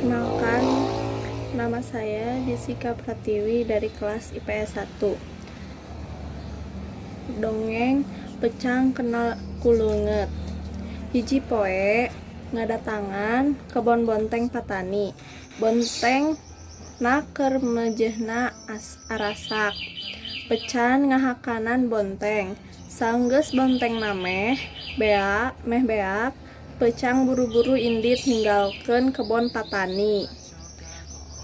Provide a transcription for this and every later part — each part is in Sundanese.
Perkenalkan, nama saya Jessica Pratiwi dari kelas IPS 1. Dongeng Peucang Kena Ku Leungeut. Hiji poe ngadatangan kebon bonteng patani. Bontengna keur mejeuhna arasak. Peucang ngahakanan bonteng. Sanggeus bontengna meh beak, peucang buru-buru indit ninggalkeun kebon patani.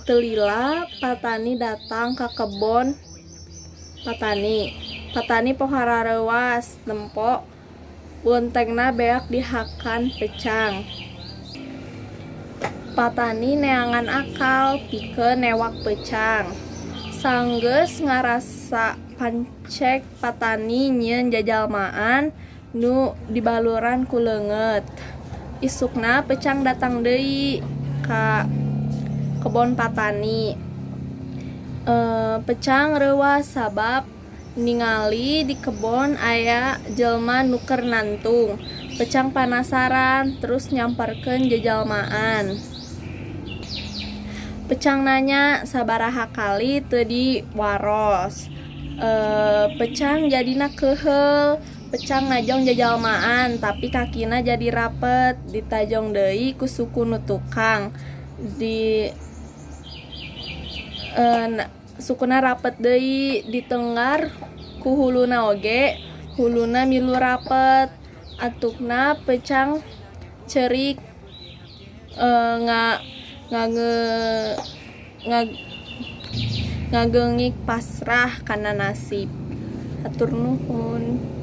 Teu lila patani datang ka kebon patani. Patani pohara reuwas nempo bontengna beak dihakan peucang. Patani neangan akal pikeun newak peucang. Sanggeus ngarasa pancek, patani nyieun jajalmaan nu dibaluran ku leungeut. Isukna peucang datang deui ka kebon patani. Peucang reuwas sabab ningali di kebon aya jelema nu keur nangtung. Peucang panasaran terus nyamperkeun jajalmaan. Peucang nanya sabaraha kali teu diwaros. Peucang jadina keuheul. Peucang najong jajalmaan, tapi kakina jadi rapet, ditajong deui ku suku nu tukang. Di sukuna rapet deui, ditenggar ku huluna oge, huluna milu rapet. Antukna peucang ceurik ngageungik pasrah kana nasib. Hatur nuhun.